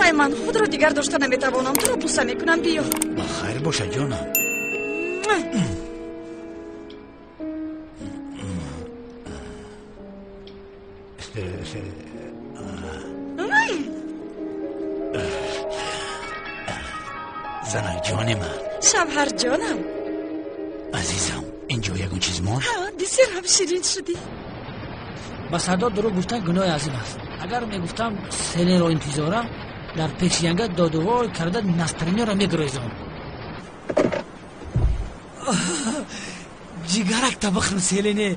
Вай, ман худро дигар дошта наметавонам. Туро буса мекунам, биё. Ба хайр бошад, ҷонам. Занак ҷони ман. Шавҳар ҷонам. Азизам, инҷо ягон чиз монд? Ҳа, бисёр ҳам ширин шудӣ. Ба сардор дурӯғ гуфтан гуноҳи азим аст. Агар мегуфтам селенро интизорам, дар пеши янга додувой карда настроениеро мегурезон. Ҷигарак табахрм, селене.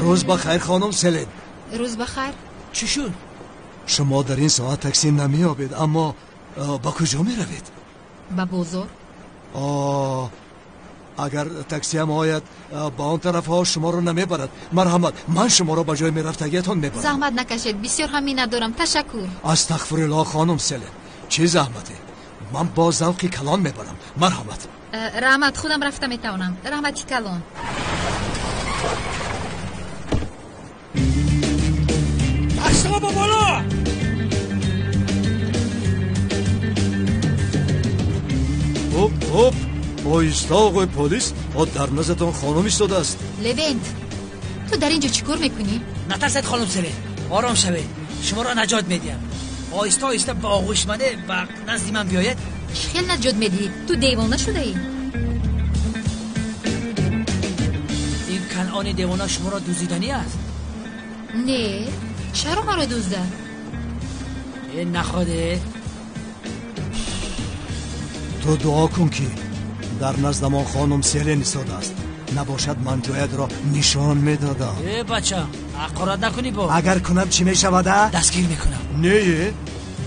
Рӯз ба хайр, хонум Селен. Рӯз ба хайр. Чӣ шуд? Шумо дар ин соат такси намеёбед, аммо ба куҷо меравед? Ба бозор. Агар таксиам ояд, ба он тарафҳо шуморо намебарад. Марҳамат, ман шуморо ба ҷои мерафтагиятон мебарам. Заҳмат накашед, бисёр ҳам миннатдорам. Ташаккур. Астағфируллоҳ, хонум Селен. Чӣ заҳмате? Ман бо завқи калон мебарам. Марҳамат. Раҳмат, худам рафта метавонам. Раҳмати калон. Дастҳо ба боло! Ҳоп, ҳоп, оҳиста, оғои полис, дар наздатон хонум истодааст. Левент, ту дар ин ҷо чӣ кор мекунӣ? Натарсед, хонум Селен, ором шавед, шуморо наҷот медиҳам. Оҳиста оҳиста ба оғӯшмане ба назди ман биёед. Чӣ хел наҷот медиҳӣ? Ту девона шудаӣ? Ин канъони девона шуморо дуздиданӣ аст? Не, чаро маро дуздад? Э, находе. Ту дуо кун, ки дар наздамон хонум Селен истодааст. Набошад, ман ҷоятро нишон медодам. Э, бача, ҳақорат накунӣ бо. Агар кунам, чӣ мешавад, а? Дастгир мекунам. Не,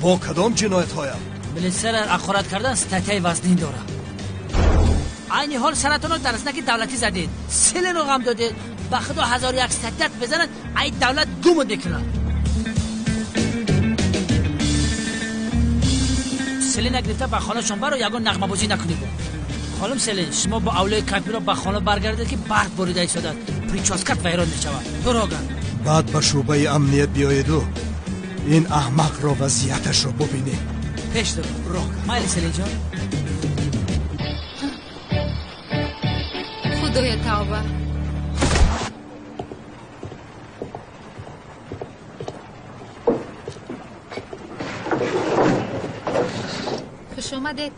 бо кадом ҷиноятҳоям? Милитсияро ҳақорат кардан статьяи вазнин дорад. Айни ҳол саратонро дар знаки давлатӣ задед, Селенро ғам додед. Ба худо 1001 статьят бизанад, ай давлат гумот мекунад. Селена гирифта ба хонашон баро, ягон нағмабозӣ накунӣ бо. Хонум Селен, шумо бо авлои кампиро ба хона баргардед, ки барф борида истодааст, прическат вайрон мешавад. Дурога. Баъд ба шӯъбаи амният биёеду ин аҳмақро вазъияташро бубинед. Пеш дур. Майли, Селенҷон. Худоя, тавба. Хуш омадед.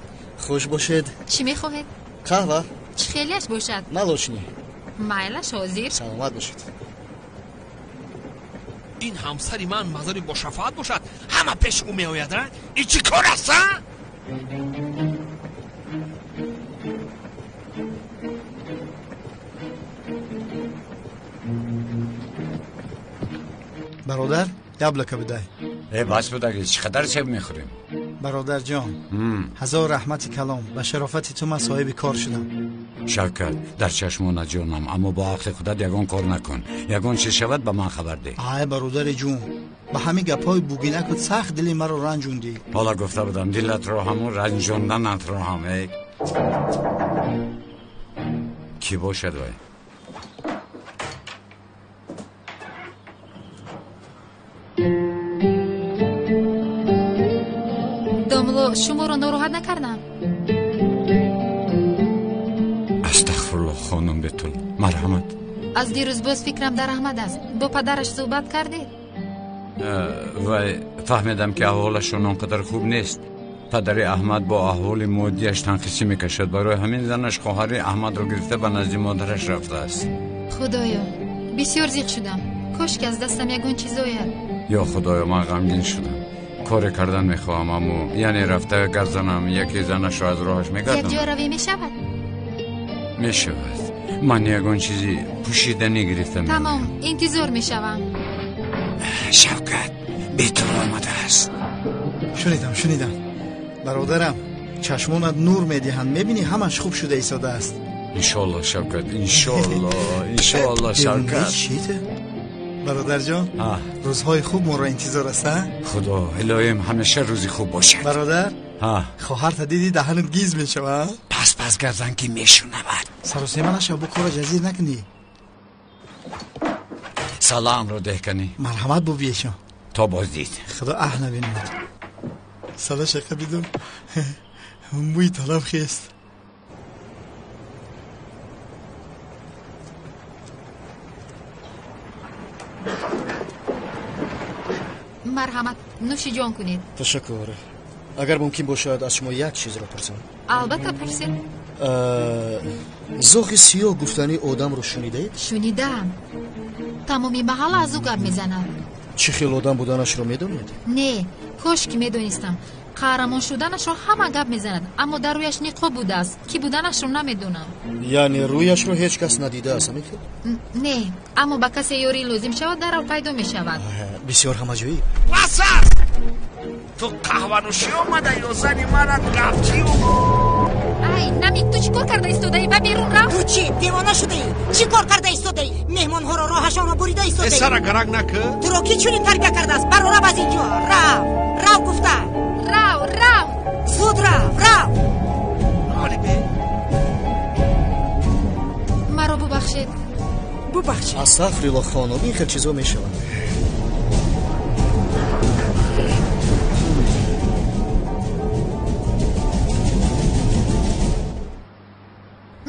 Хуш бошед. Чӣ мехоҳед? Қаҳва. Чӣ хелиаш бошад? Молочный. Майлаш, ҳозир. Саломат бошед. Ин ҳамсари ман мазари бошафоат бошад, ҳама пеши ӯ меояд, а? Ин чӣ кор аст, а? Бародар, яблоко бидай. Э, бас будаги, чӣ қадар себ мехӯрем? Бародарҷон, ҳазор раҳмати калом, ба шарофати ту ман соҳиби кор шудам. Шавкат, дар чашмона ҷонам, аммо бо ақли худат ягон кор накун. Ягон чиз шавад, ба ман хабар деҳ. Ай, бародари ҷун, ба ҳамин гапҳои бугинакут сахт дили маро ранҷондӣ. Ҳола гуфта будам, дилатро ҳаму ранҷонданатро ҳам. Эй, кӣ бошад вай? Домло, шуморо нороҳат накардам? Астағфируллоҳ, хонум Бетул, марҳамат. Аз дирӯз боз фикрам дар Аҳмад аст. Бо падараш суҳбат кардед? Вай, фаҳмидам, ки аҳволашон он қадар хуб нест. Падари Аҳмад бо аҳволи моддиаш танқисӣ мекашад. Барои ҳамин занаш хоҳари Аҳмадро гирифта ба назди модараш рафтааст. Худоё, бисёр зиқ шудам. Кош ки аз дастам ягон чиз ояд. Ё худоё, ман ғамгин шудам. Коре кардан мехоҳам, аммо яъне рафта гап занам, яке занашро аз роҳаш мегардонам. Якҷоя равӣ мешавад? Мешавад. Ман ягон чизи пӯшиданӣ гирифта меоям. Тамом, интизор мешавам. Шавкат, Бетул омадааст. Шунидам, шунидам. Бародарам, чашмонат нур медиҳанд. Мебинӣ, ҳамаш хуб шуда истодааст. Иншоалло, Шавкат, иншоалло, иншоалло, Шавкат. Чита? Бародарҷон, рӯзҳои хуб моро интизор аст, а? Худо илоҳим ҳамеша рӯзи хуб бошад. Бародар, хоҳарта дидӣ даҳанат гиз мешавад? Пас пас гардан ки мешунавад. Саросема нашав, бу корро ҷазир накунӣ. Саламро деҳ кунӣ. Марҳамат бубиешон. То боздид. Худо аҳ набинад. Сала шақа бидум. Мӯи талаб хест. Марҳамат, нӯши ҷон кунед. Ташаккур. Агар мумкин бошад, аз шумо як чизро пурсам. Албатта, пурсед. Зоғи сиёҳ гуфтани одамро шунидаед? Шунидаам. Тамоми маҳалла аз ӯ гап мезанад. Чӣ хел одам буданашро медонед? Не, кош ки медонистам. Қаҳрамон шуданашро ҳама гап мезанад, аммо дар рӯяш ниқоб будааст, ки буданашро намедонам. Яъне рӯяшро ҳеҷ кас надидааст, ҳамин хел? Не, аммо ба касе ёрӣ лозим шавад, даррав пайдо мешавад. Бисёр ҳамаҷоиб. Бас аст! Ту қаҳванӯшӣ омада ё зани марат гапчию? Ай, Намик, ту чӣ кор карда истодаӣ? Ба берун рав. Ту чӣ, девона шудаӣ? Чӣ кор карда истодаӣ? Меҳмонҳоро роҳашонро бурида истодаӣ. Сара гарак накӣ. Туро кӣ чунин тарбия кардааст? Баро рав аз ин ҷо. Рав, рав гуфта. Рав, рав. Зуд рав, рав. Маро бубахшед. Бубахшед. Астағфируллоҳ хонум, ин хел чизо мешавад.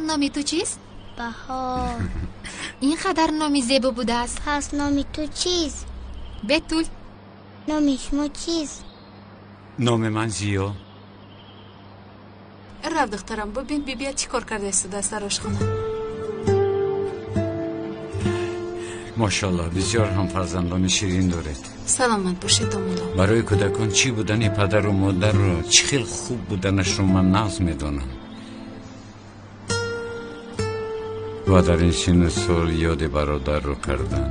Номи ту чист? Баҳор. Ин қадар номи зебо будааст. Пас номи ту чист? Бетул. Номи шумо чист? Номи ман Зиё. Рав, духтарам, бубин бибия чӣ кор карда истодааст дар ошхона. Мошаллоҳ, бисёр ҳам фарзандони ширин доред. Саломат бошед, омуло. Барои кӯдакон чӣ будани падару модарро, чӣ хел хуб буданашро ман нағз медонам. Ва дар ин синну сол ёди бародарро кардам.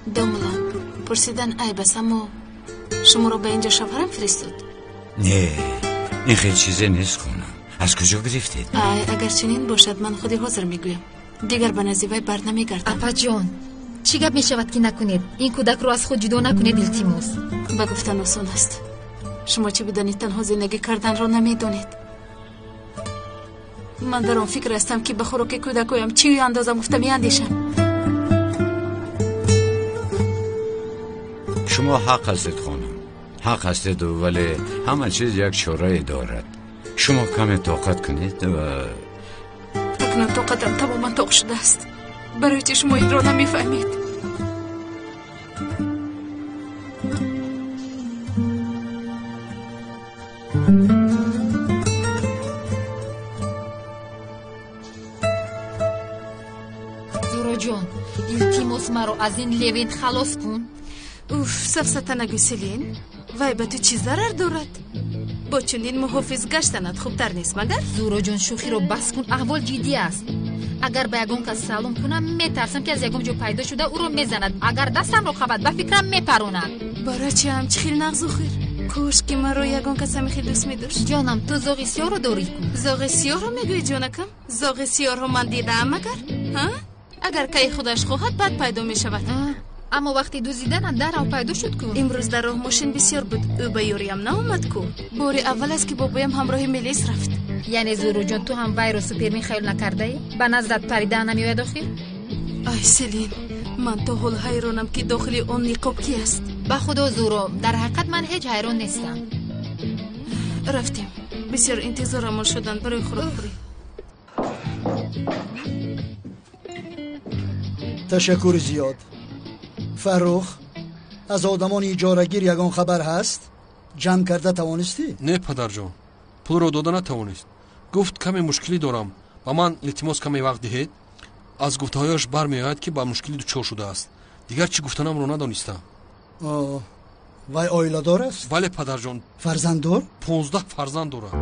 Домула, пурсидан айб аст, аммо шуморо ба ин ҷо шавҳарам фиристод? Не, ин хел чизе нест, хонам. Аз куҷо гирифтед? Ай, агар чунин бошад, ман худи ҳозир мегӯям. Дигар ба назди вай бар намегардам. Апаҷон, чӣ гап мешавад ки накунед? Ин кӯдакро аз худ ҷудо накунед, илтимос. Ба гуфтан осон аст. Шумо чӣ будани танҳо зиндагӣ карданро намедонед. Ман дар он фикр ҳастам, ки ба хӯроки кӯдакоям чӣ андоза гуфта меандешам. Шумо ҳақ ҳастед, хонум, ҳақ ҳастед, вале ҳама чиз як чорае дорад. Шумо каме тоқат кунед ва акнун тоқатам тамоман тоқ шудааст. Барои чӣ шумо инро намефаҳмед? Зуроҷон, илтимос, маро аз ин Левент халос кун. Уф, сафсата нагӯ, Селин. Вай ба ту чӣ зарар дорад? Бо чунин муҳофиз гаштанат хубтар нест, магар? Зуроҷон, шӯхиро бас кун, аҳвол ҷиддӣ аст. Агар ба ягон кас салом кунам, метарсам, ки аз ягон ҷо пайдо шуда ӯро мезанад. Агар дастамро қабад, ба фикрам мепаронад. Барачаам, чӣ хел нағзу хир. Кош ки маро ягон кас ҳамин хел дӯст медошт. Ҷонам, ту зоғи сиёҳро дорӣ ку? Зоғи сиёҳро мегӯӣ, ҷонакам? Зоғи сиёҳро ман дидаам, магар? Ҳа? Агар кай худаш хоҳад, баъд пайдо мешавад. Аммо вақти дуздиданам даррав пайдо шуд ку. Имрӯз дар роҳ мошин бисёр буд, ӯ ба ёриям наомад ку. Бори аввал аст, ки бобоям ҳамроҳи милис рафт. Яъне, Зуруҷон, ту ҳам вайро супермен хаёл накардаӣ? Ба наздат парида намеояд охир? Ай, Селин, ман то ҳол ҳайронам, ки дохили он ниқоб ки аст. Ба худо, Зуро, дар ҳақиқат ман ҳеҷ ҳайрон нестам. Рафтем. Бисёр интизорамон шуданд барои хӯрокхӯрӣ. Ташаккури зиёд. Фаррух, аз одамони иҷорагир ягон хабар ҳаст? Ҷамъ карда тавонистӣ? Не, падарҷон, пулро дода натавонист. Гуфт каме мушкилӣ дорам, ба ман илтимос каме вақт диҳед. Аз гуфтаҳояш бармеояд, ки ба мушкилӣ дучор шудааст. Дигар чӣ гуфтанамро надонистам. Вай оиладор аст? Бале, падарҷон. Фарзанддор? 15 фарзанд дорад.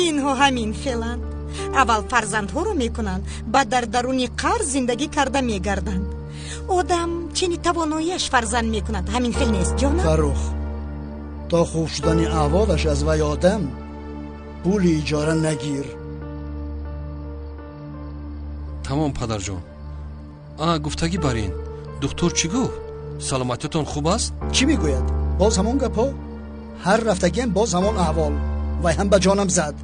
Инҳо ҳамин хеланд. Аввал фарзандҳоро мекунанд, баъд дар даруни қарз зиндагӣ карда мегарданд. Одам чени тавонояш фарзанд мекунад, ҳамин хел нест, ҷонам? Фаррух, То хуб шудани аҳволаш аз вай одам пули иҷора нагир. Тамом, падарҷон. Гуфтагӣ бар ин, духтур чӣ гуфт? Саломатиятон хуб аст? Чӣ мегӯяд? Боз ҳамон гапҳо? Ҳар рафтагиам боз ҳамон аҳвол. Вай ҳам ба ҷонам зад.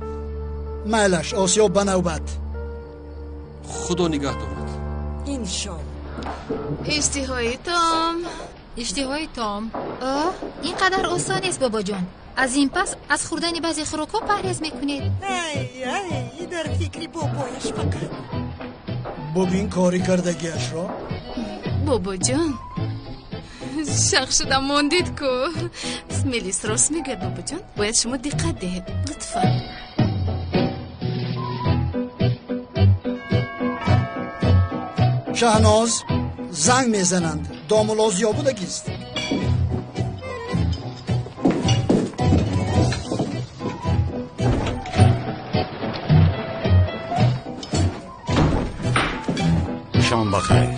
Майлаш, Осиё ба навбат. Худо нигаҳ дорад. Иншоалло. Иштиҳои том. Иштиҳои том. Ин қадар осон нест, бобоҷон. Аз ин пас аз хӯрдани баъзе хӯрокҳо парҳез мекунед. Ай, ай, дар фикри бобояш фақат. Бубин кори кардагиашро. Бобоҷон, шах шуда мондид ку. Мелис рост мегӯяд, бобоҷон. Бояд шумо диққат диҳед, лутфан. Шаҳноз, занг мезананд. Домулло Зиё будагист. Шом бахайр.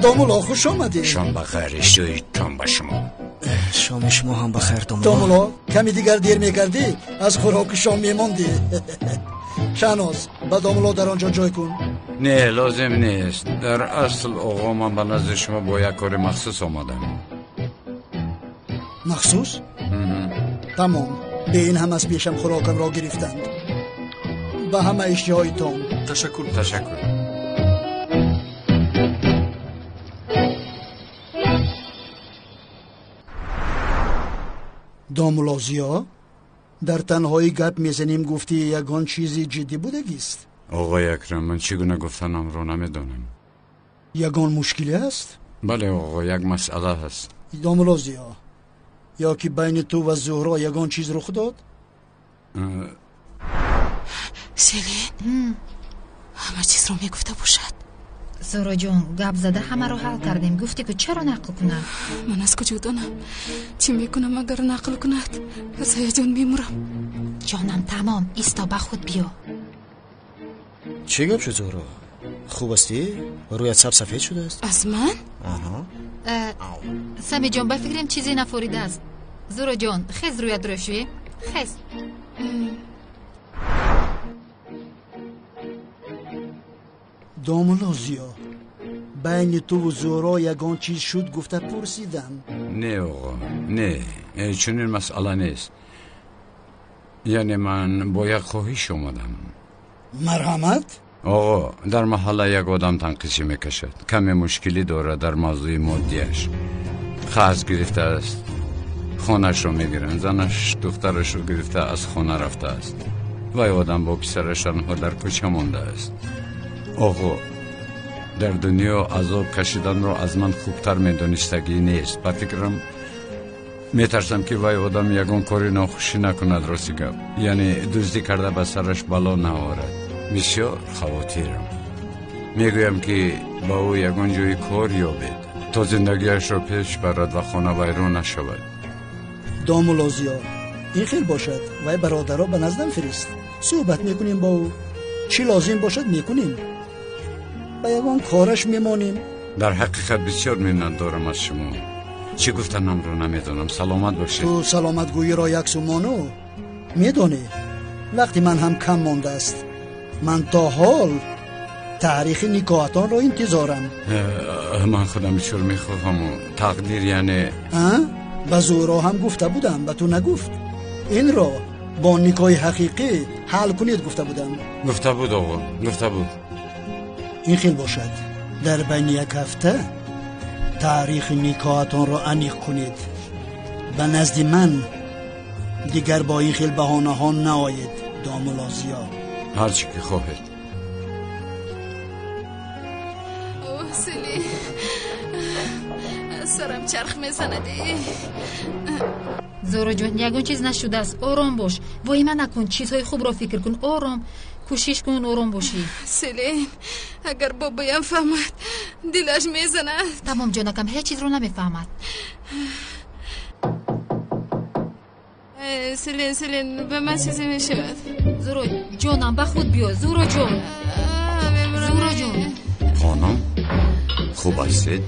Домулло, хуш омадед. Шом бахайр, иштиҳои том ба шумо. Шоми шумо ҳам бахайр, домулло. Домулло, ками дигар дер мекардӣ, аз хӯроки шом мемондӣ. Шаҳноз, ба домулло дар он ҷо ҷой кун. Не, лозим нест. Дар асл, оғо, ман ба назди шумо бо як кори махсус омадам. Махсус? Тамом. Бе ин ҳам аз пешам хӯрокамро гирифтанд. Ба ҳама иштиҳои том. Ташаккур. Ташаккур. Домулло Зиё, дар танҳоӣ гап мезанем, гуфтӣ, ягон чизи ҷиддӣ будагист? Оғои Акрам, ман чӣ гуна гуфтанамро намедонам. Ягон мушкиле ҳаст? Бале, оғо, як масъала ҳаст. Домулло Зиё, ё ки байни ту ва Зуҳро ягон чиз рух дод? Селин, ҳама чизро мегуфта бошад. Зуҳроҷон, гап зада ҳамаро ҳал кардем. Гуфтӣ ку, чаро нақл кунад? Ман аз куҷо донам? Чӣ мекунам, агар нақл кунад? Аз ҳаяҷон мемурам. Ҷонам, тамом, исто, ба худ биё. Чӣ гап шуд, Зуҳро? Хуб ҳастӣ? Рӯят саб сафед шудааст. Аз ман? Самиҷон, ба фикрам чизе нафоридааст. Зуҳроҷон, хез, рӯятро шӯе. Хез. Домулло Зиё, байни туву Зуҳро ягон чиз шуд, гуфта пурсидам. Не, оғо, не, чунин масъала нест. Яъне ман бо як хоҳиш омадам. Марҳамат? Оғо, дар маҳалла як одам танқисӣ мекашад. Каме мушкилӣ дорад дар мавзӯи моддиаш. Қарз гирифтааст, хонаашро мегиранд, занаш духтарашро гирифта аз хона рафтааст. Вай одам бо писараш танҳо дар кӯча мондааст. Оғо, дар дунё азоб кашиданро аз ман хубтар медонистагӣ нест. Ба фикрам, метарсам, ки вай одам ягон кори нохушӣ накунад, рости гап. Яъне дуздӣ карда ба сараш бало наорад. Бисёр хавотирам. Мегӯям, ки ба ӯ ягон ҷои кор ёбед, то зиндагиашро пеш барад ва хона вайрон нашавад. Домулло Зиё, ин хел бошад, вай бародарро ба наздам фирист. Суҳбат мекунем бо ӯ. Чӣ лозим бошад, мекунем. Ба ягон кораш мемонем. Дар ҳақиқат бисёр миннатдорам аз шумо. Чӣ гуфтанамро намедонам. Саломат бошед. Ту саломатгӯиро як сумону медонӣ. Вақти ман ҳам кам мондааст. Ман то ҳол таърихи никоҳатонро интизорам. Ман худам бисёр мехоҳаму тақдир, яъне. Ба Зуҳро ҳам гуфта будам, ба ту нагуфт. Инро бо никоҳи ҳақиқӣ ҳал кунед, гуфта будам. Гуфта буд, оғо, гуфта буд. Ин хел бошад, дар байни як ҳафта таърихи никоҳатонро аниқ кунед. Ба назди ман дигар бо ин хел баҳонаҳо наоед, домулло Зиё. Ҳар чӣ ки хоҳед. Сели, сарам чарх мезанад. Зуҳроҷон, ягон чиз нашудааст. Ором бош, воҳима накун, чизҳои хубро фикр кун. Ором, кӯшиш кун ором бошӣ. Селин, агар бобоям фаҳмад, дилаш мезанад. Тамом, ҷонакам, ҳеҷ чизро намефаҳмад. Селин, Селин, ба ман чизе мешавад. Зуҳро ҷонам, ба худ биё. Зуҳро ҷон, Зуҳро ҷон. Хонум, хуб ҳастед?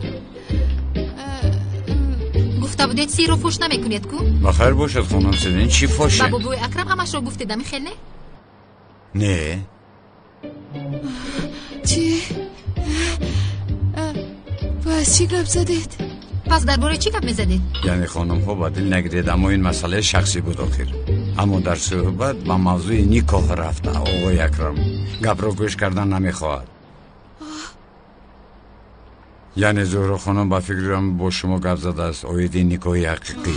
Гуфтам. Гуфта будед сирро фош намекунед ку? Ба хайр бошад, хонум Селин, чӣ фоше? Ба бобои Акрам ҳамашро гуфтед, ами хел не? Не. Чӣ? Пас чӣ гап задед? Пас дар бораи чӣ гап мезадед? Яъне хонумҳо ба дил нагиред, аммо ин масъалаи шахсӣ буд охир. Аммо дар суҳбат ба мавзӯи никоҳ рафта оғои Акрам гапро гӯш кардан намехоҳад. Яъне Зуҳро хонум ба фикрам бо шумо гап задааст оиди никоҳи ҳақиқӣ.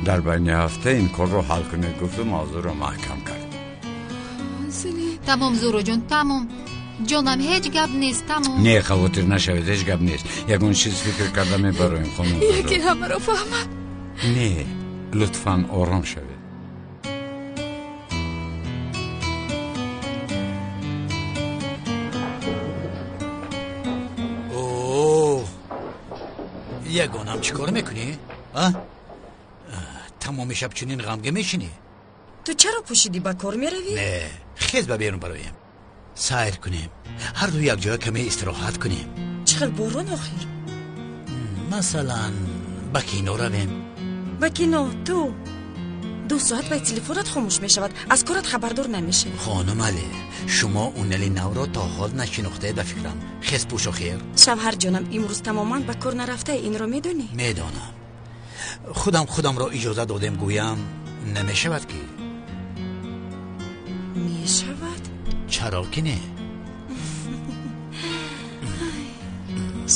Дар байни ҳафта ин корро ҳал кунед гуфту мавзӯъро маҳкам кард. Тамом, Зуҳроҷон, тамом. Ҷонам, ҳеҷ гап нест, тамом. Не, хавотир нашавед, ҳеҷ гап нест. Ягон чиз фикр карда мебароем, хонум Зуҳро. Яке ҳамаро фаҳмад. Не, лутфан ором шавед. Ягонам чӣ кор мекунӣ? А? Тамоми шаб чунин ғамгин мешинӣ? Ту чаро пӯшидӣ, ба кор меравӣ? Не, хез ба берун бароем. Сайр кунем. Ҳар ду якҷоя каме истироҳат кунем. Чӣ хел борон охир? Масалан, ба кино равем. Ба кино? Ту 2 соат вай телефонат хомӯш мешавад, аз корат хабардор намешавӣ. Хонум Али, шумо унали навро то ҳол нашинохтаед ба фикрам. Хез пӯш охир. Шавҳарҷонам, имрӯз тамоман ба кор нарафтаи, инро медонӣ? Медонам. Худам худамро иҷоза додем, гӯям намешавад ки. Мешавад? Чаро ки не?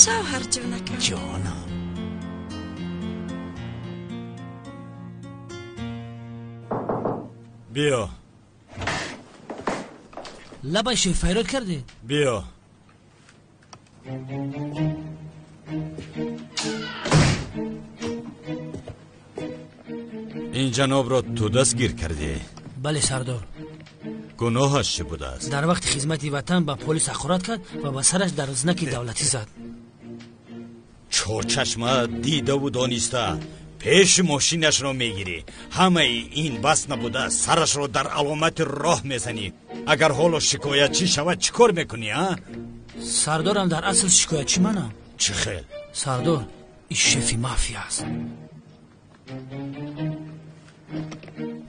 Шавҳарҷонакам. Ҷонам. Биё. Лабай шеф, файрод кардед? Биё. Ин ҷанобро ту дастгир кардӣ? Бале, сардор. Гуноҳаш чӣ будааст? Дар вақти хизмати ватан ба полис ҳақорат кард ва ба сараш дар знаки давлатӣ зад. Чорчашма дидаву дониста пеши мошинашро мегирӣ. Ҳамаи ин бас набуда, сарашро дар аломати роҳ мезанӣ. Агар ҳоло шикоятчӣ шавад, чӣ кор мекунӣ, а? Сардорам, дар асл шикоятчӣ манам. Чӣ хел? Сардор, ин шефи мафия аст.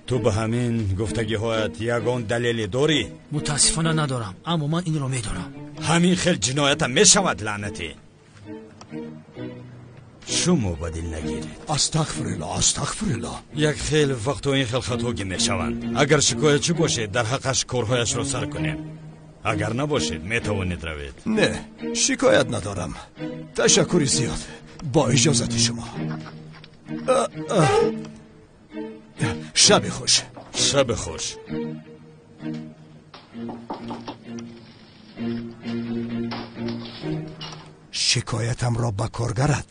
Ту ба ҳамин гуфтагиҳоят ягон далеле дорӣ? Мутаассифона надорам, аммо ман инро медонам. Ҳамин хел ҷиноята мешавад, лаънатӣ. Шумо ба дил нагиред. Астағфируллоҳ, астағфируллоҳ. Як хел вақтҳо ин хел хатогӣ мешаванд. Агар шикоятчӣ бошед, дар ҳаққаш корҳояшро сар кунем. Агар набошед, метавонед равед. Не, шикоят надорам. Ташаккури зиёд. Бо иҷозати шумо. Шаби хуш. Шаби хуш. Шикоятамро ба коргарат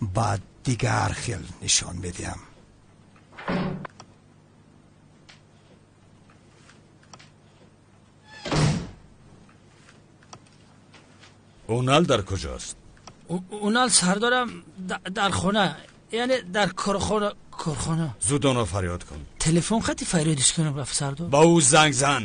баъд дигар хел нишон медиҳам. Унал дар куҷост? Унал сардорам дар хона, яъне дар корхона. Корхона. Зуд онро фарёд кун. Телефон хати фарёдиш кунам, рафт сардор. Ба ӯ занг зан.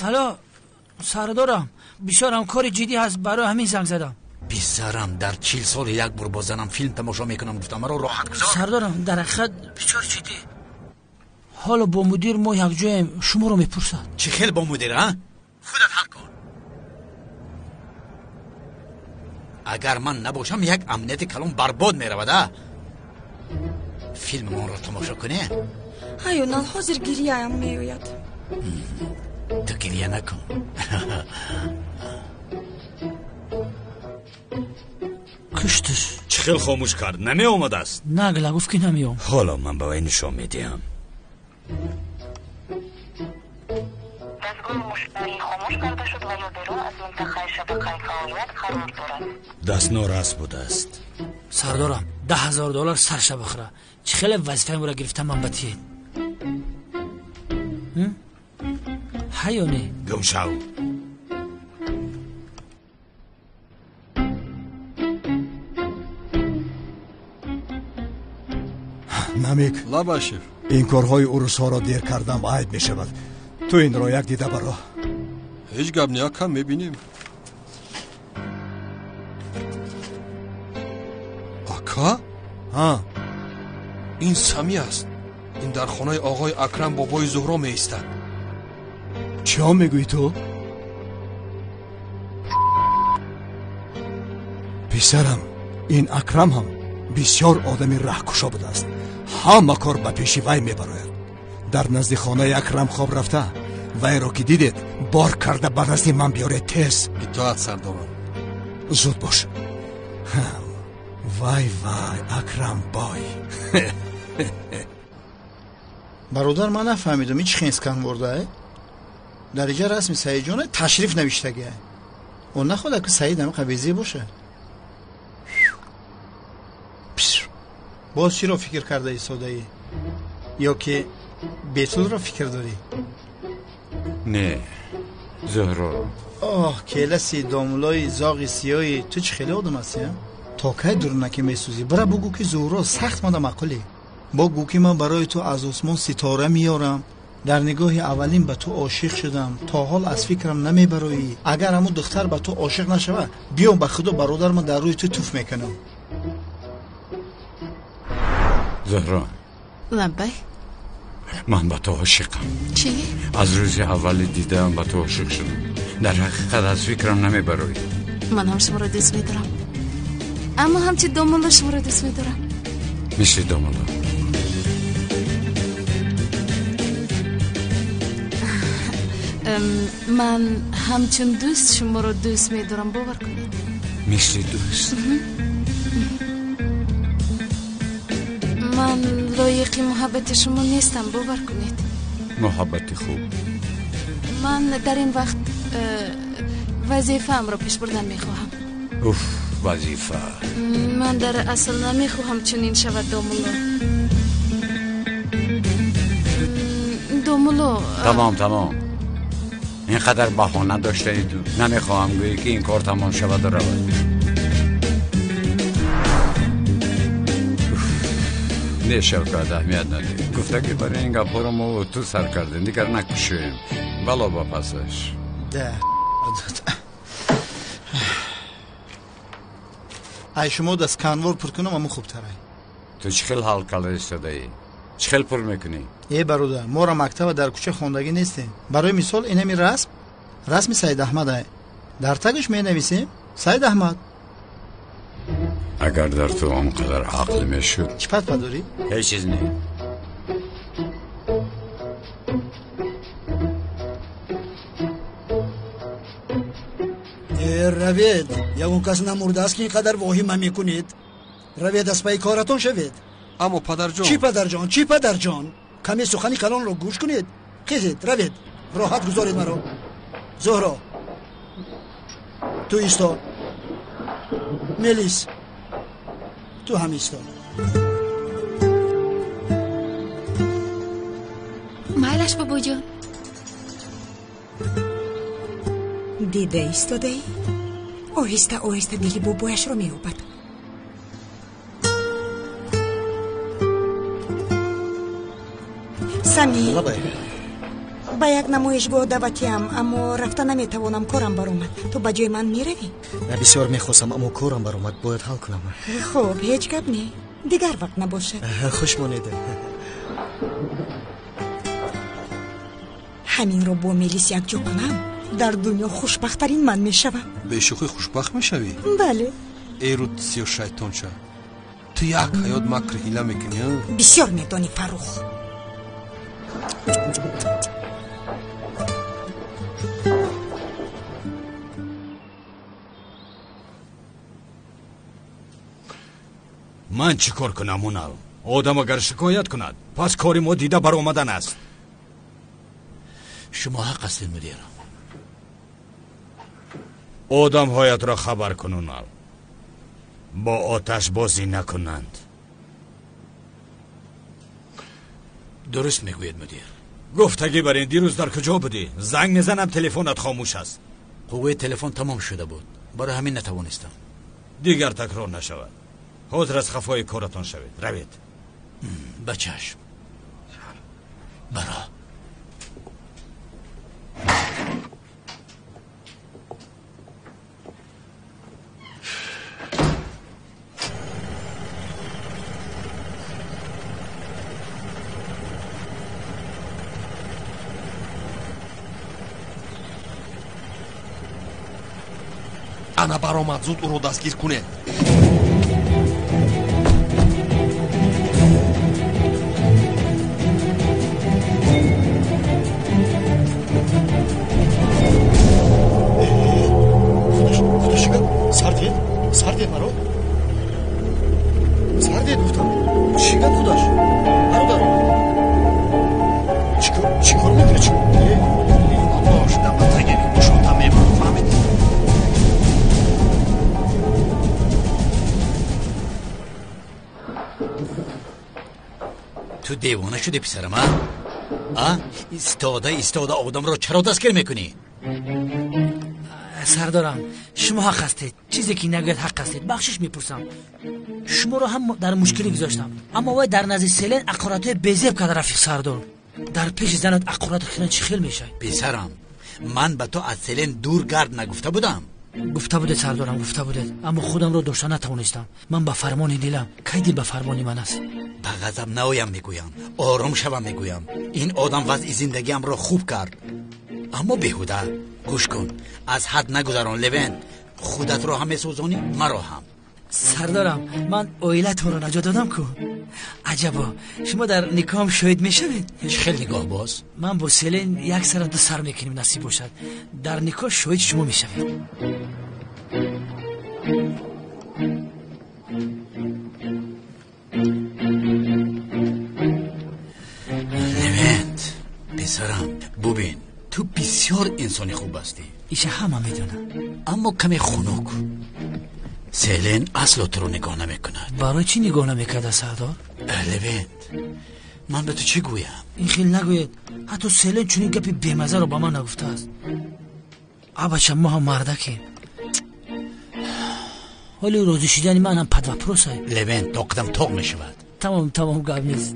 Алло, сардорам, бисёрам кори ҷиддӣ ҳаст, барои ҳамин занг задам. Писарам, дар 40 сол як бор бо занам филм тамошо мекунам, гуфтам маро роҳат гузор. Сардорам, дар ҳақиқат бисёр ҷиддӣ. Ҳоло бо мудир мо якҷоем, шуморо мепурсад. Чӣ хел бо мудир, а? Худат ҳал кун. Агар ман набошам, як амнияти калон барбод меравад, а? Филмонро тамошо кунем? Ҳайонал, ҳозир гирияам меояд. Ту гирия накун. Куштш. Чӣ хел хомӯш кард? Намеомадааст? Нагла, гуфт ки намеом. Ҳоло ман ба вай нишон медиҳам. Даст норас будааст. Сардорам, $10,000 сарша бихӯра. Чӣ хеле вазифаи моро гирифта ман ба тиед? Ҳа ё не? Гум шав. Намик. Лабай, шеф. Ин корҳои урусҳоро дер кардам айб мешавад. Ту инро як дида баро. Ҳеҷ гап не, ака, мебинем. Ака? Ҳа. Ин Сами аст. Ин дар хонаи оғои Акрам бобои Зуҳро меистад. Чиҳо мегӯӣ ту? Писарам, ин Акрам ҳам бисёр одами раҳкушо будааст. Ҳама кор ба пеши вай мебарояд. Дар назди хонаи Акрам хоб рафта, вайро ки дидед, бор карда ба назди ман биёред тез. Итоат, сардорам. Зуд бош. Вай вай, Акрам бой. Бародар, ман нафаҳмидам ин чӣ хинскан бурдае? Дар иҷа расми Саидҷона ташриф навиштагия. Он нахоҳад ки Саид ҳамин қабезӣ бошад. Боз чиро фикр карда истодаӣ? Ё ки Бетулро фикр дорӣ? Не, Зуҳроро. Оҳ, келаси домулои зоғи сиёҳи ту чӣ хеле одам ҳастӣ? То кай дурунаки месӯзӣ? Бира бугӯ ки Зуҳро сахт мада маъқулӣ. Бо гӯ ки ман барои ту аз осмон ситора меёрам. Дар нигоҳи аввалин ба ту ошиқ шудам. То ҳол аз фикрам намебароӣ. Агар ҳамун духтар ба ту ошиқ нашавад, биё ба худо бародар, ман дар рӯи ту туф мекунам. Зуҳро. Лаббай. Ман ба ту ошиқам. Чӣ? Аз рӯзи аввали дидаам ба ту ошиқ шудам. Дар ҳақиқат аз фикрам намебароӣ. Ман ҳам шуморо дӯст медорам. Аммо ҳамчи домулло шуморо дӯст медорам. Мисли домулло. Ман ҳамчун дӯст шуморо дӯст медорам, бовар кунед. Мисли дӯст. Ман лоиқи муҳаббати шумо нестам, бовар кунед. Муҳаббати хуб. Ман дар ин вақт вазифаамро пеш бурдан мехоҳам. Уф, вазифа. Ман дар асл намехоҳам чунин шавад, домулло. Домулло. Тамом, тамом. Ин қадар баҳона доштаи ту. Намехоҳам гӯӣ ки ин кор тамом шаваду равад. Не, Шавкат, аҳамият надиҳ. Гуфта ки барои ин гапҳоро мо ту сар кардем, дигар накушоем. Бало ба пасаш. Да. Ай шумо даст канвор пур кунам, аму хубтарай. Ту чӣ хел ҳал карда истодаӣ? Чӣ хел пур мекунӣ? Э бародар, моро мактаба дар кӯча хондагӣ нестем. Барои мисол инами расм, расми Саид Аҳмад ай. Дар тагаш менависем Саид Аҳмад. Агар дар ту он қадар ақл мешуд. Чӣ патпа дорӣ? Ҳеҷ чиз не. Э равед, ягон кас намурдааст ки ин қадар воҳима мекунед. Равед, аз пайи коратон шавед. Аммо падарҷон. Чӣ падарҷон, чӣ падарҷон? Каме сухани калонро гӯш кунед. Хезед, равед, роҳат гузоред маро. Зуҳро, ту исто. Мелис, ту ҳам исто. Майлаш, бобоҷон. Дида истодаӣ? Оҳиста оҳиста дили бобояшро меёбад. Сами, ба як намоишгоҳ даъватиам, аммо рафта наметавонам, корам баромад. Ту ба ҷои ман меравӣ? Бисёр мехостам, аммо корам баромад, бояд ҳал кунам. Хуб, ҳеҷ гап не, дигар вақт набошад. Хуш монед. Ҳаминро бо Мелис якҷо кунам, дар дунё хушбахттарин ман мешавам. Бешӯхӣ хушбахт мешавӣ? Бале. Эй руд сиё шайтонча, ту як ҳаёт макр ҳила мекунӣ? Бисёр медонӣ, Фаррух. Ман чӣ кор кунам, Унал? Одам агар шикоят кунад, пас кори мо дида баромадан аст. Шумо ҳақ ҳастед, мудир. Одамҳоятро хабар кун, Унал. Бо оташ бозӣ накунанд. Дуруст мегӯяд мудир. Гуфтагӣ бар ин дирӯз дар куҷо будӣ? Занг мезанам, телефонат хомӯш аст. Қувваи телефон тамом шуда буд, барои ҳамин натавонистам. Дигар такрор нашавад. Ҳозир аз хафои коратон шавед. Равед. Ба чашм. Баро. Ана баромад, зуд ӯро дастгир кунед. Сардед? Сардед маро? Сардед гуфтам. Чӣ гап худаш? Бародаро. Чӣ кор мекунӣ? Чӣ? Бош, дама таги кушота мемон, фаҳмидӣ? Ту девона шуди писарам, а? А? Истода истода одамро чаро дастгир мекунӣ? Сардорам, шумо ҳақ ҳастед. Чизе ки нагӯяд ҳақ ҳастед. Бахшиш мепурсам. Шуморо ҳам дар мушкилӣ гузоштам. Аммо вай дар назди Селен ақоратҳои безеб карда, рафиқ сардор. Дар пеши занат ақорат хиран чӣ хел мешавад? Писарам, ман ба ту аз Селен дур гард нагуфта будам. Гуфта будед сардорам, гуфта будед. Аммо худамро дошта натавонистам. Ман ба фармони дилам. Кай дил ба фармони ман аст? Ба ғазаб наоям мегӯям, ором шавам мегӯям. Ин одам вазъи зиндагиамро хуб кард, аммо беҳуда. Гӯш кун, аз ҳад нагузарон Левент. Худатро ҳам месӯзонӣ, маро ҳам. Сардорам, ман оилатонро наҷот додам ку. Аҷабо, шумо дар никоҳам шоҳид мешавед? Чӣ хел нигоҳ боз? Ман бо Селен як сара ду сар мекунем, насиб бошад. Дар никоҳ шоҳид шумо мешавед. Левент, писарам, бубин, ту бисёр инсони хуб ҳастӣ. Иша ҳама медонад. Аммо каме хунук. Селен асло туро нигоҳ намекунад. Барои чӣ нигоҳ намекарда, сардор? Левент, ман ба ту чӣ гӯям? Ин хел нагӯед. Ҳатто Селен чунин гапи бемазаро ба ман нагуфтааст. Абача, мо ҳам мардакем. Ҳоли розӣ шидани ман ҳам под вопрос ай. Левент, тоқидам тоқ мешавад. Тамом, тамом, гап нест.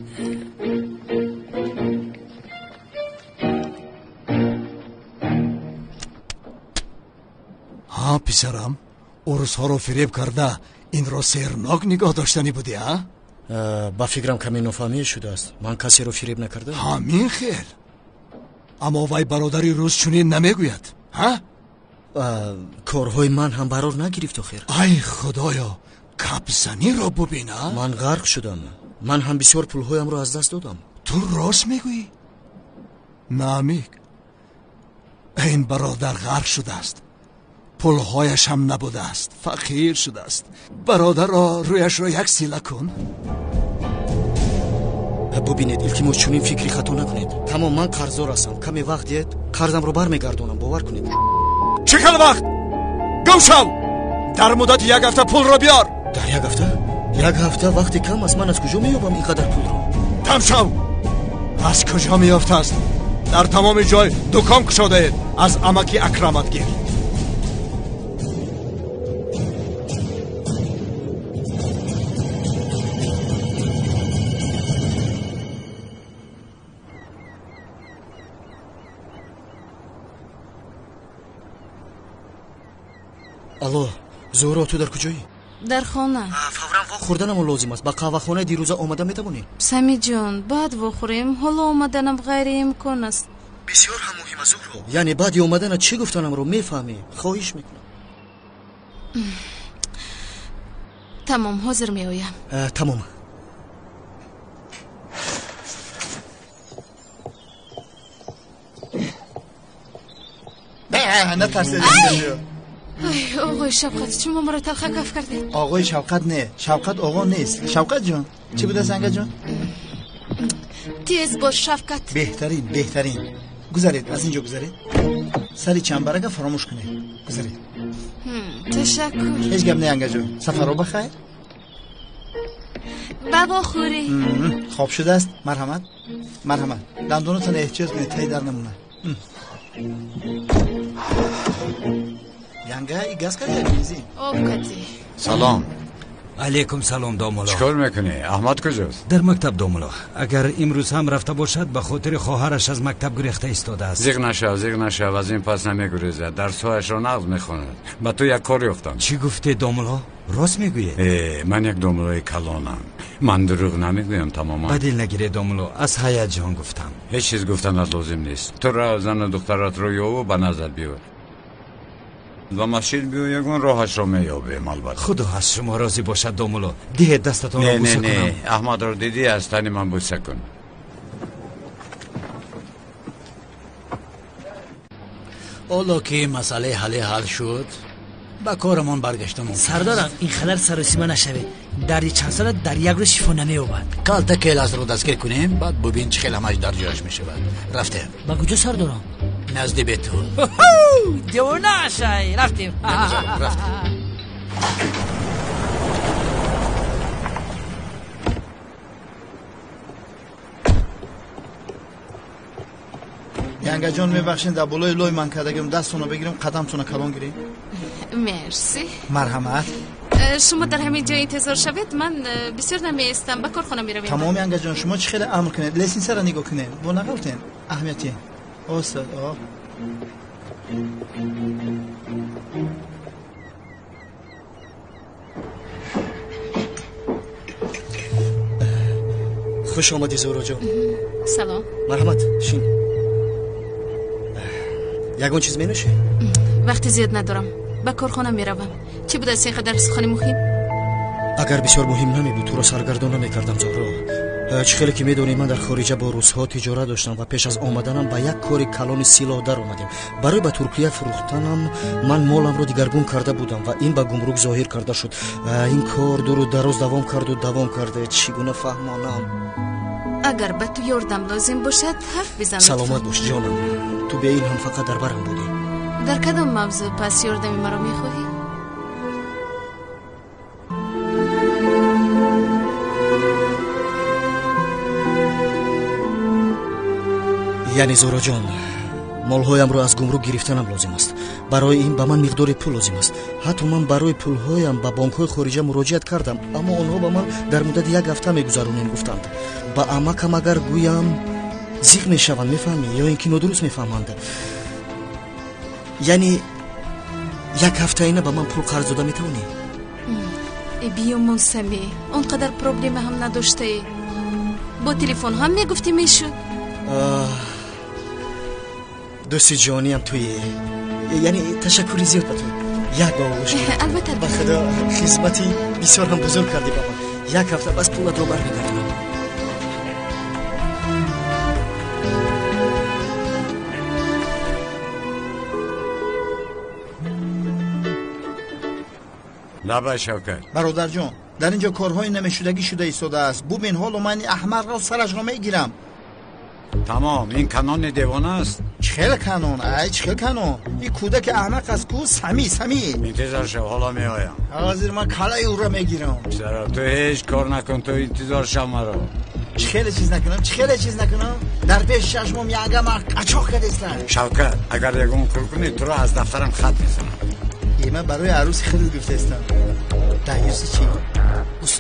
Ҳа, писарам, урусҳоро фиреб карда инро сернок нигоҳ доштанӣ будӣ, а? Ба фикрам каме нофаҳмӣ шудааст. Ман касеро фиреб накардам. Ҳамин хел. Аммо вай бародари рус чунин намегӯяд, ҳа? Корҳои ман ҳам барор нагирифт охир. Ай худоё, капзаниро бубин, а? Ман ғарқ шудам. Ман ҳам бисёр пулҳоямро аз даст додам. Ту рост мегӯӣ? Намик, ин бародар ғарқ шудааст. Пулҳояш ҳам набудааст, фақир шудааст. Бародарро рӯяшро як сила кун. Бубинед, илтимос, чунин фикри хато накунед. Тамом, ман қарздор ҳастам. Каме вақт диҳед, қарзамро бармегардонам, бовар кунед. Чӣ хел вақт? Гум шав! Дар муддати як ҳафта пулро биёр. Дар як ҳафта? Як ҳафта вақти кам аст. Ман аз куҷо меёбам ин қадар пулро? Дам шав! Аз куҷо меёфтааст? Дар тамоми ҷой дукон кушодаед. Аз амаки Акрамат гир. Алло, Зуҳро, ту дар куҷоӣ? Дар хона. Фавран вохӯрданамон лозим аст. Ба қаҳвахонаи дирӯза омада метавонӣ? Самиҷон, баъд вохӯрем. Ҳоло омаданам ғайриимкон аст. Бисёр ҳам муҳим аст, Зуҳро. Яъне баъди омаданат чӣ гуфтанамро мефаҳмӣ. Хоҳиш мекунам. Тамом, ҳозир меоям. Тамом. Натарсед. Ай, оғои Шавқат, шумо маро талха каф кардед. Оғои Шавқат не, Шавқат оғо нест. Шавқат ҷон, чӣ будааст ангаҷон? Тез бош, Шавкат. Беҳтарин, беҳтарин. Гузаред, аз инҷо гузаред. Сари чамбарага фаромӯш кунед. Гузаред. Ташаккур. Ҳеҷ гап не, янгаҷон. Сафаро ба хайр. Ба вохӯрӣ. Хоб шудааст. Марҳамат, марҳамат. Дандонатон эҳтиёт кунед, тай дар намонад. Янга, и газ кадия бензин? Об кадӣ. Салом. Алейкум салом, домулло. Чӣ кор мекунӣ? Аҳмад куҷост? Дар мактаб, домулло. Агар имрӯз ҳам рафта бошад, ба хотири хоҳараш аз мактаб гурехта истодааст. Зиғ нашав, зиғ нашав, аз ин пас намегурезад. Дарсҳояшро нағз мехонад. Ба ту як кор ёфтам. Чӣ гуфте, домулло? Рост мегӯед? Ман як домуллои калонам. Ман дурӯғ намегӯям тамоман. Ба дил нагире, домулло, аз ҳаяҷон гуфтам. Ҳеҷ чиз гуфтанат лозим нест. Ту рав зану духтаратро ёву ба назар биёр. Ба масҷид биё, ягон роҳашро меёбем, албатта. Худо аз шумо розӣ бошад, домулло. Диҳед дастатонро бӯса кунам. Не, не, Аҳмадро дидӣ, аз тани ман бӯса кун. Ҳоло ки масъалаи ҳале ҳал шуд, ба корамон баргаштан мумкин. Сардарам, ин қадар саросима нашавед. Дарди чандсола дар як рӯз шифо намеёбад. Калта келасро дастгир кунем, баъд бубин чӣ хел ҳамаш дар ҷояш мешавад. Рафтем. Ба куҷо, сардорам? Назди бетун. Девона шай, рафтем. Рафтем. Янгаҷон, мебахшед, дар болои лой ман кардагим, дастонро бигирем, қадамтонро калон гирем. Мерси. Марҳамат. Шумо дар ҳамин ҷо интизор шавед, ман бисёр намеистам, ба корхона меравем. Тамом, янгаҷон, шумо чӣ хеле амр кунед. Лестницаро нигоҳ кунед, бо нағалтен аҳамияти. Остад, о. Хуш омадӣ, Зуҳроҷон. Салом. Марҳамат, шин. Ягон чиз менӯшӣ? Вақти зиёд надорам, ба корхона меравам. Чӣ будааст ин қадар сухани муҳим? Агар бисёр муҳим намебуд, туро саргардон намекардам, Зуҳро. Чӣ хеле ки медонӣ, ман дар хориҷа бо русҳо тиҷорат доштам ва пеш аз омаданам ба як кори калони силоҳ даромадем. Барои ба Туркия фурӯхтанам ман моламро дигаргун карда будам ва ин ба гумрук зоҳир карда шуд. Ин кор дуру дароз давом карду давом карда. Чӣ гуна фаҳмонам? Агар ба ту ёрдам лозим бошад, ҳарф бизан. Саломат бош, ҷонам. Ту бе ин ҳам фақат дар барам будӣ. Дар кадом мавзӯъ пас ёрдами маро мехоҳӣ? Яъне, Зуҳроҷон, молҳоямро аз гумрук гирифтанам лозим аст. Барои ин ба ман миқдори пул лозим аст. Ҳатто ман барои пулҳоям ба бонкҳои хориҷа муроҷиат кардам, аммо онҳо ба ман дар муддати як ҳафта мегузаронем гуфтанд. Ба амакам агар гӯям, зиқ мешаванд, мефаҳмӣ, ё ин ки нодуруст мефаҳманд. Яъне як ҳафтаина ба ман пул қарз дода метавонӣ? Биё, Мусами, он қадар проблема ҳам надоштаӣ. Бо телефон ҳам мегуфтӣ мешуд. Дӯсти ҷониям туе. Яъне ташаккури зиёд ба ту. Як ба оғӯш гирифтам. Албатта. Ба худо хизмати бисёр ҳам бузург кардӣ ба ман. Як ҳафта бас пулатро бармегардонам. Лабай, Шавкат. Бародарҷон, дар ин ҷо корҳои намешудагӣ шуда истодааст. Бубин, ҳоло ман ин аҳмақро сарашро мегирам. Тамом, ин канони девона аст. Чӣ хел канон? Ай, чӣ хел канон? Ин кӯдаки аҳмақ аст ку, сами, сами. Интизор шав, ҳоло меоям. Ҳозир ман калаи ӯро мегирам. Чаро ту ҳеҷ кор накун, ту интизор шав маро. Чӣ хеле чиз накунам, чӣ хеле чиз накунам? Дар пеши чашмом янга ман қачоқ кардестам. Шавкат, агар ягон кор кунӣ, туро аз дафтарам хат мезанам. Ман барои арӯси худат гуфтаистам. Даюси чӣ?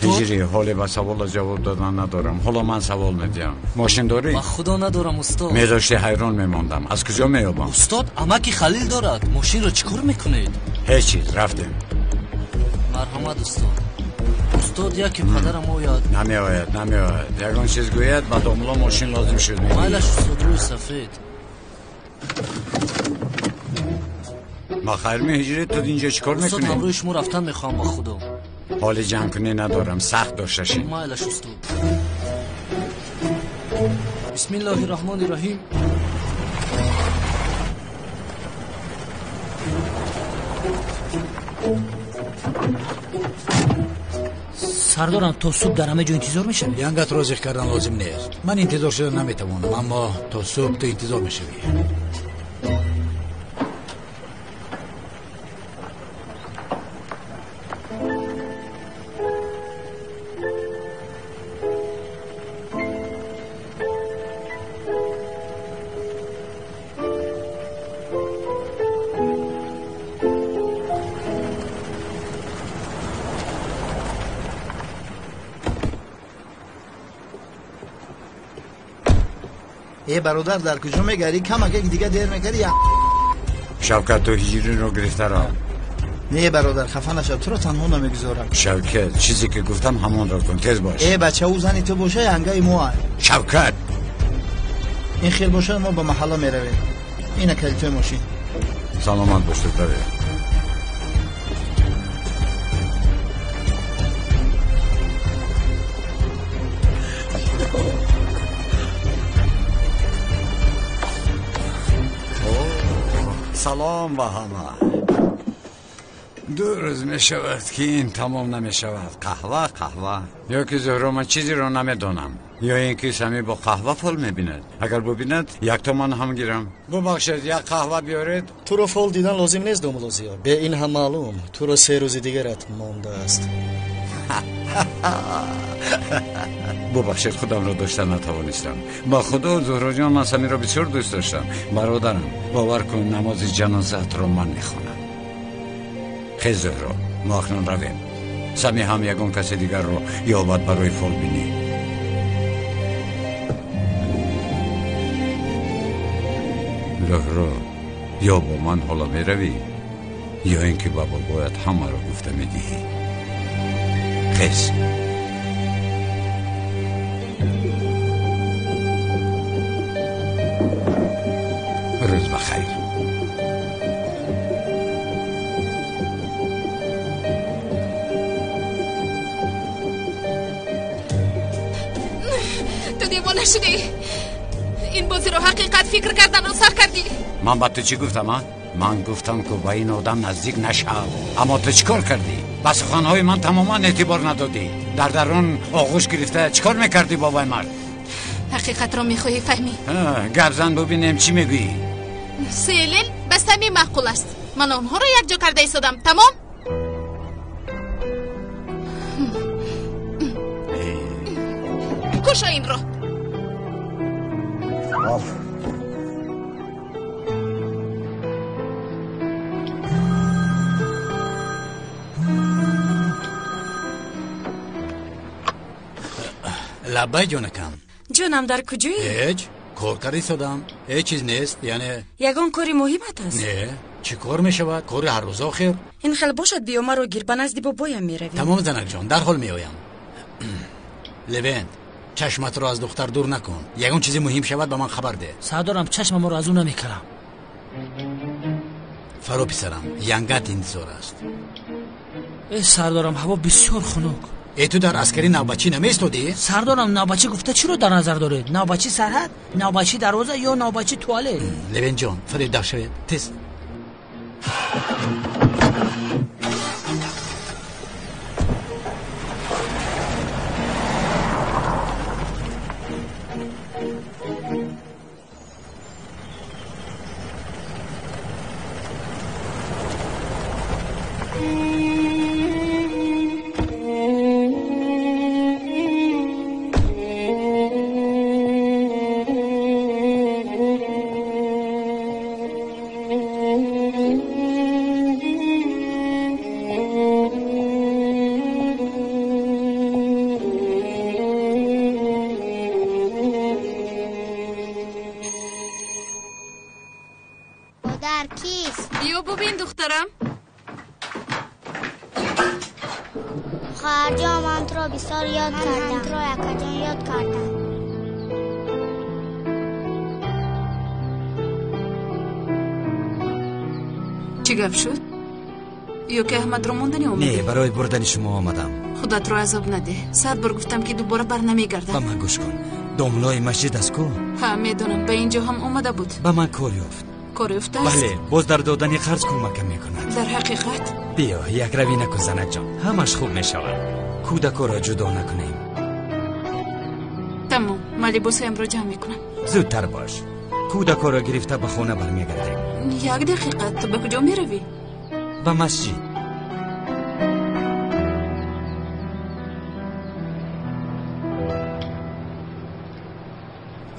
Ҳиҷрӣ, ҳоле ба савола ҷавоб додан надорам. Ҳоло ман савол медиҳам. Мошин дорӣ? Ба худо надорам, устод. Медошти ҳайрон мемондам. Аз куҷо меёбам? Устод, амаки Халил дорад. Мошинро чӣ кор мекунед? Ҳеҷ чиз, рафтем. Марҳамат, устод. Устод, яке падарам ояд. Намеояд, намеояд. Ягон чиз гӯяд, ба домло мошин лозим шуд. Майлаш, устод, рӯи сафед. Ба хайр меҳиҷрӣ, ту инҷо чӣ кор мекунӣ? Устод, ҳамроҳи шумо рафтан мехоҳам, ба худо. Ҳоли ҷангкунӣ надорам, сахт дошта шин. Майлаш, устод. Бисмиллоҳи раҳмони раҳим. Сардорам, то субҳ дар ҳама ҷо интизор мешавӣ? Янгатро зиқ кардан лозим нест. Ман интизор шуда наметавонам, аммо то субҳ ту интизор мешавӣ. Э бародар, дар куҷо мегари? Камаке дига дер мекари. Шавкат, ту ҳиҷринро гирифта рав. Не бародар, хафа нашав, туро танҳо намегузорам. Шавкат, чизе ки гуфтам ҳамонро кун, тез бош. Э бача, ӯ зани ту боша, янгаи мо ай. Шавкат, ин хел бошад, мо ба маҳалла меравем. Ина калитои мошин. Саломат бош, духтаре. Салом ба ҳама. Ду рӯз мешавад, ки ин тамом намешавад. Қаҳва, қаҳва. Ё ки Зуҳро, ман чизеро намедонам, ё ин ки Сами бо қаҳва фол мебинад. Агар бубинад, якто ман ҳам гирам. Бубахшед, як қаҳва биёред. Туро фол дидан лозим нест, домулозиё. Бе ин ҳам маълум, туро 3 рӯзи дигарат мондааст. Бубахшед, худамро дошта натавонистам. Ба худо, Зуҳроҷон, ман Самиро бисёр дӯст доштам. Бародарам, бовар кун, намози ҷанозаатро ман мехонам. Хез Зуҳро, мо акнун равем. Сами ҳам ягон касе дигарро ёбад барои фолбинӣ. Зуҳро, ё бо ман ҳоло меравӣ, ё ин ки ба бобоят ҳамаро гуфта медиҳӣ. Хез. Рӯз ба хайр. Ту девона шудӣ. Ин бозиро ҳақиқат фикр карданро сар кардӣ. Ман ба ту чӣ гуфтам, а? Ман гуфтам, ки ба ин одам наздик нашав. Аммо ту чӣ кор кардӣ? Ба суханҳои ман тамоман эътибор надодӣ. Дар дарун оғӯш гирифта чӣ кор мекардӣ бо вай мард? Ҳақиқатро мехоҳӣ фаҳмӣ? Гап зан, бубинем чӣ мегӯӣ. Селин ба Сами маъқул аст. Ман онҳоро якҷо карда истодам. Тамом? Кушо инро. Лаббай, ҷонакам. Ҷонам, дар куҷоӣ? Ҳеҷ, кор карда истодам. Ҳеҷ чиз нест, яъне. Ягон кори муҳимат аст? Не, чӣ кор мешавад? Кори ҳаррӯза охир. Ин хел бошад, биё маро гир, ба назди бобоям меравем. Тамом, занакҷон, дарҳол меоям. Левент, чашматро аз духтар дур накун. Ягон чизи муҳим шавад, ба ман хабар деҳ. Сардорам, чашмамро аз ӯ намекунам. Фаро, писарам, янгат интизор аст. Э сардорам, ҳаво бисёр хунук. Э, ту дар аскари навбатчӣ намеистодӣ? Сардорам, навбатчӣ гуфта чиро дар назар доред? Навбатчи сарҳад, навбатчи дарвоза ё навбатчи туалет? Левентҷон, фарид даф шавед, тез. Биё бубин, духтарам. Хоҳарҷон, ман туро бисёр ёд кардам. Ман туро якаҷон ёд кардам. Чӣ гап шуд? Ё ки Аҳмадро монданӣ омадӣ? Не, барои бурдани шумо омадам. Худатро азоб надеҳ. 100 бор гуфтам, ки дубора бар намегардам. Ба ман гӯш кун. Домлои масҷид аст ку? Ҳа, медонам, ба ин ҷо ҳам омада буд. Ба ман кор ёфт. Кор ёфтааст? Бале, боз дар додани қарз кӯмакам мекунад. Дар ҳақиқат? Биё, якравӣ накун, занакҷон. Ҳамаш хуб мешавад. Кӯдакоро ҷудо накунем. Тамом, ман либосҳоямро ҷамъ мекунам. Зудтар бош. Кӯдакоро гирифта ба хона бармегардем. Як дақиқа, ту ба куҷо меравӣ? Ба масҷид.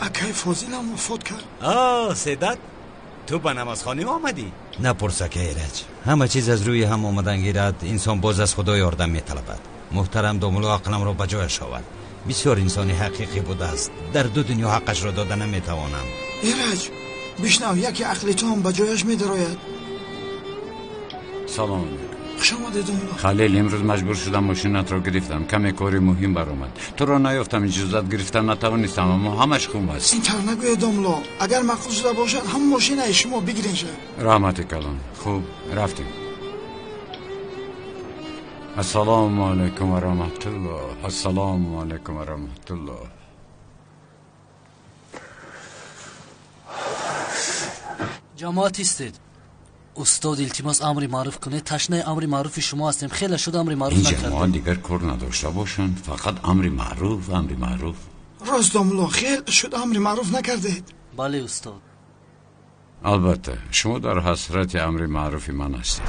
Акай Фозилам вафот кард. О, Седат, ту ба намозхонӣ омадӣ? Напурс, ака Эраҷ. Ҳама чиз аз рӯи ҳам омадан гирад, инсон боз аз Худо ёрдам металабад. Муҳтарам домулло ақламро ба ҷояш овард. Бисёр инсони ҳақиқӣ будааст. Дар ду дунё ҳаққашро дода наметавонам. Эраҷ, бишнав, яке ақли ту ҳам ба ҷояш медарояд. Салом алейкум. Хуш омадед, домла. Халил, имрӯз маҷбур шудам мошинатро гирифтам. Каме кори муҳим баромад. Туро наёфтам, иҷозат гирифта натавонистам, аммо ҳамаш хуб аст. Ин тавр нагӯед, домло. Агар маъқул шуда бошад, ҳам мошинаи шумо бигирен шад. Раҳмати калон. Хуб, рафтем. Ассалому алайкум ва раҳматуллоҳ. Ассалому алайкум ва раҳматуллоҳ. Ҷамоат истед. Устод, илтимос, амри маъруф кунед. Ташнаи амри маъруфи шумо ҳастем. Хеле шуд амри маъруф ин накардем. ҷамоат дигар кор надошта бошанд, фақат амри маъруф, амри маъруф. Рост, домло, хел шуд амри маъруф накардед. Бале, устод. Албатта, шумо дар ҳасрати амри маъруфи ман ҳастед.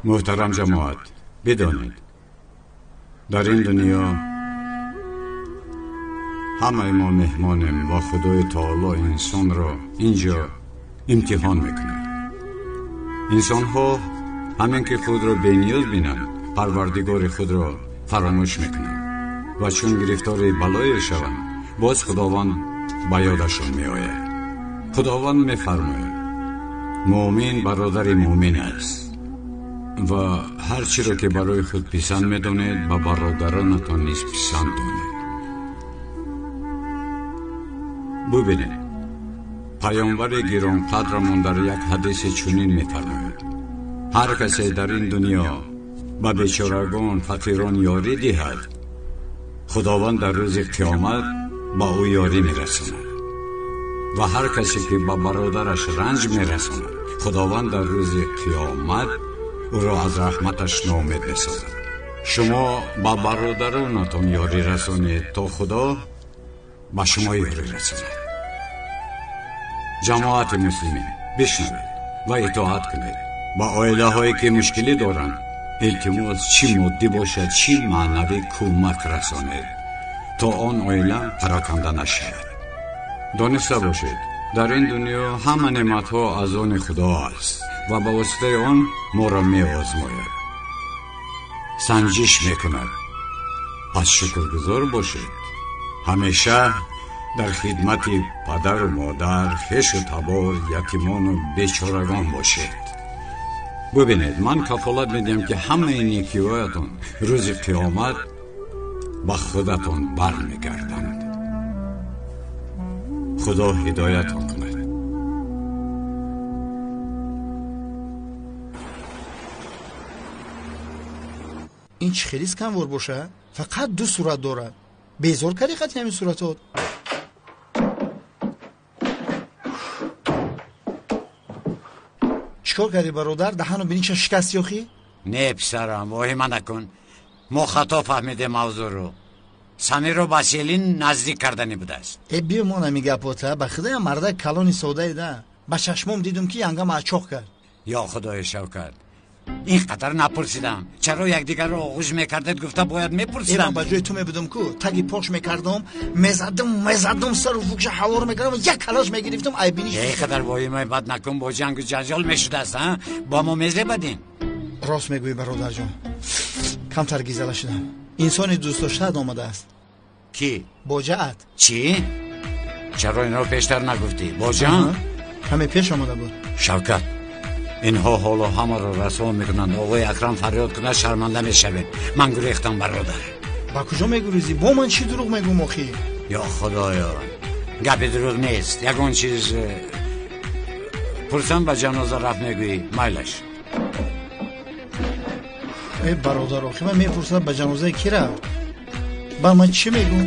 Муҳтарам ҷамоат, бидонед, дар ин дунё ҳамаи мо меҳмонем ва Худои Таоло инсонро инҷо имтиҳон мекунад. Инсонҳо ҳамин ки худро бениёз бинанд, Парвардигори худро фаромӯш мекунанд ва чун гирифтори балое шаванд, боз Худованд ба ёдашон меояд. Худованд мефармояд: муъмин бародари муъмин аст ва ҳар чиро ки барои худ писанд медонед, ба бародаронатон низ писанд донед. Бубинед, паёмбари гиронқадрамон дар як ҳадисе чунин мефармояд: ҳар касе дар ин дунё ба бечорагон, фақирон ёрӣ диҳад, Худованд дар рӯзи қиёмат ба ӯ ёрӣ мерасонад ва ҳар касе ки ба бародараш ранҷ мерасонад, Худованд дар рӯзи қиёмат ӯро аз раҳматаш ноумед месозад. Шумо ба бародаронатон ёрӣ расонед, то Худо ба шумо ёрӣ расонад. Ҷамоати муслимин, бишнавед ва итоат кунед. Ба оилаҳое ки мушкилӣ доранд, илтимос, чӣ моддӣ бошад, чӣ маънавӣ кӯмак расонед, то он оила пароканда нашавад. Дониста бошед, дар ин дунё ҳама неъматҳо аз они Худо аст ва ба воситаи он моро меозмояд, санҷиш мекунад. Пас шукргузор бошед. Ҳамеша дар хидмати падару модар, хешу табор, ятимону бечорагон бошед. Бубинед, ман кафолат медиҳам, ки ҳамаи некиҳоятон рӯзи қиёмат ба худатон бармегарданд. Худо ҳидоятон кунад. Ин чӣ хеле сканвор боша? Фақат ду сурат дорад. Безор кардӣ қати ҳамин суратот. Чикор кардӣ, бародар? Даҳану бинича шикасти охӣ? Не, писарам, воҳима накун. Мо хато фаҳмидем мавзӯъро. Самирро ба Селин наздик карданӣ будааст. Э, бимон ҳами гапота. Ба худоям мардак калони содаеда. Ба чашмом дидум, ки янгам ачоқ кард. Ё Худои Шавкат, ин қадар напурсидам. Чаро якдигарро оғӯш мекардед, гуфта бояд мепурсидам. Э, ман ба ҷои ту мебудум ку, таги пош мекардам, мезадам, мезадам, сару фукша ҳавор мекардам, як калаш мегирифтам, айбиниш. Эй, қадар воҳимаи бад накун, бо ҷангу ҷанҷол мешудааст, а? Бо мо мезебадин. Рост мегӯӣ, бародарҷон. Камтар гизала шудам. Инсони дӯстдоштаат омадааст. Кӣ? Боҷаат. Чӣ? Чаро инро пештар нагуфтӣ? Боҷаам? Каме пеш омада буд. Шавкат, инҳо ҳоло ҳамаро расво мекунанд. Оғои Акрам фарёд кунад, шарманда мешавед. Ман гурехтам, бародар. Ба куҷо мегурезӣ? Бо ман чӣ дурӯғ мегӯм охӣ? Ё Худоё, гапи дурӯғ нест. Ягон чиз пурсам, ба ҷаноза рафт мегӯӣ. Майлаш. Э, бародар, охи ман мепурсам, ба ҷанозаи кӣ рафт? Ба ман чӣ мегӯм?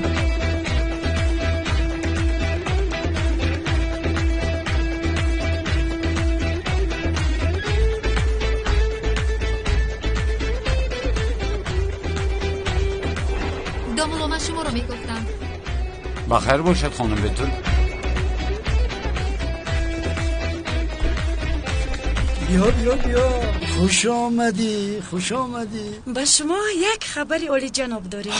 Домулло, ман шуморо мегуфтам. Ба хайр бошад, хонум Бетул. Биё, биё, биё, хуш омадӣ, хуш омадӣ. Ба шумо як хабари олиҷаноб дорем.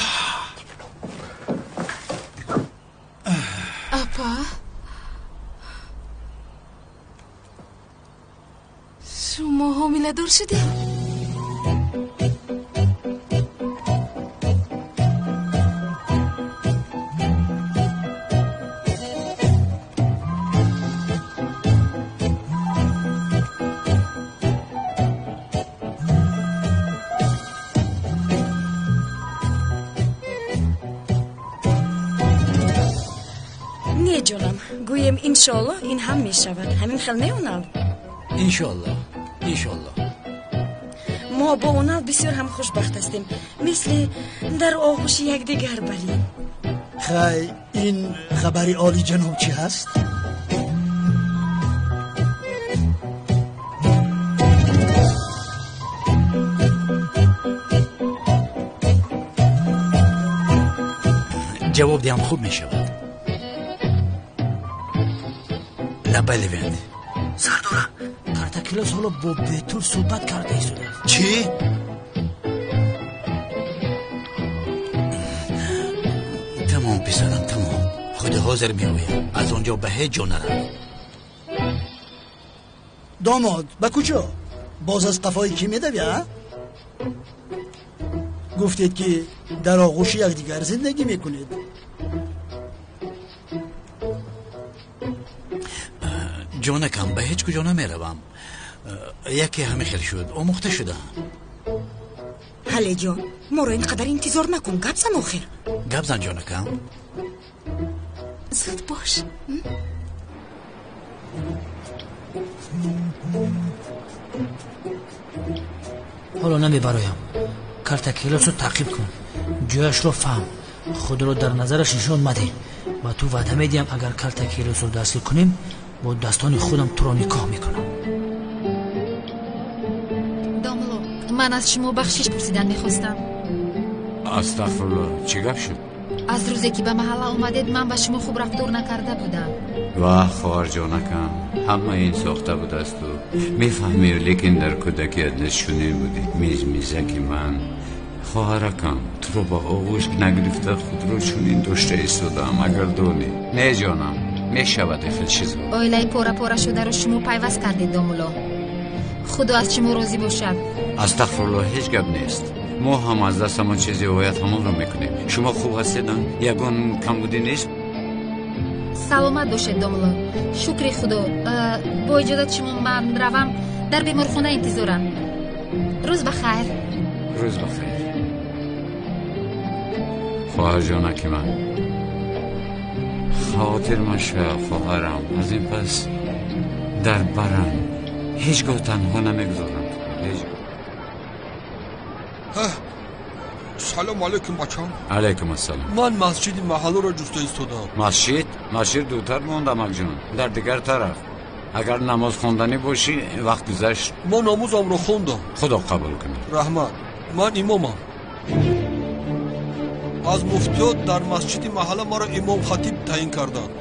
Апа, шумо ҳомиладор шудед? Иншоаллоҳ ин ҳам мешавад. Ҳамин хел не, Унал? Иншоаллоҳ, иншоаллоҳ. Мо бо Унал бисёр ҳам хушбахт ҳастем, мисли дар оғӯши якдигар барем. Хай, ин хабари олиҷаноб чӣ ҳаст? Ҷавоб диҳам хуб мешавад. Лабай, Левент. Сардора, Картакилос ҳоло бо Бетул суҳбат карда истодааст. Чӣ? Тамом, писарам, тамом. Худи ҳозир меоям. Аз он ҷо ба ҳеҷ ҷо нарав. Домод, ба куҷо? Боз аз қафои кӣ медавӣ, а? Гуфтед, ки дар оғӯши якдигар зиндагӣ мекунед. Ҷонакам, ба ҳеҷ куҷо намеравам. Яке ҳамин хел шуд, омӯхта шудам. Ҳале ҷон, моро ин қадар интизор накун, гап зан охир. Гап зан, ҷонакам. Зуд бош. Ҳоло намебароям. Картакелосро таъқиб кун, ҷояшро фаҳм, худро дар назараш нишон мадеҳ. Ба ту ваъда медиҳам, агар Картакелосро дастгир кунем, бо дастони худам туро никоҳ мекунам. Домло, ман аз шумо бахшиш пурсидан мехостам. Астағфирулло, чӣ гап шуд? Аз рӯзе ки ба маҳалла омадед, ман ба шумо хуб рафтор накарда будам. Ваҳ, хоҳарҷонакам, ҳама ин сохта будасту мефаҳмӣ, лекин дар кӯдакият низ чунин будӣ. Мизмизаки ман, хоҳаракам, туро ба оғӯш нагирифта худро чунин дошта истодаам, агар донӣ. Не, ҷонам, мешавад хел чизо. Оилаи пора-пора шударо шумо пайваст кардед, домулло. Худо аз шумо розӣ бошад. Астағфирулло, ҳеҷ гап нест. Мо ҳам аз дастамон чизе ояд, ҳамонро мекунем. Шумо хуб ҳастед, ягон камбудӣ нест? Саломат бошед, домулло. Шукри Худо. Бо иҷозати шумо ман равам, дар беморхона интизорам. Рӯз ба хайр. Рӯз ба хайр, хоҳарҷонаки ман. Хотир маша, хоҳарам, аз ин пас дар барам ҳеҷ гоҳ танҳо намегузорам. Ҳеҷ гоҳ. Салом алейкум, бачам. Алейкум ассалом. Ман масҷиди маҳалларо ҷуста истодам. Масҷид? Масҷид дуртар монд, амакҷон, дар дигар тараф. Агар намоз хонданӣ бошӣ, вақт гузашт. Ман намозамро хондам. Худо қабул кунад. Раҳмат. Ман имомам. Аз муфтиёт дар масҷиди маҳалла маро имом хатиб таъин карданд.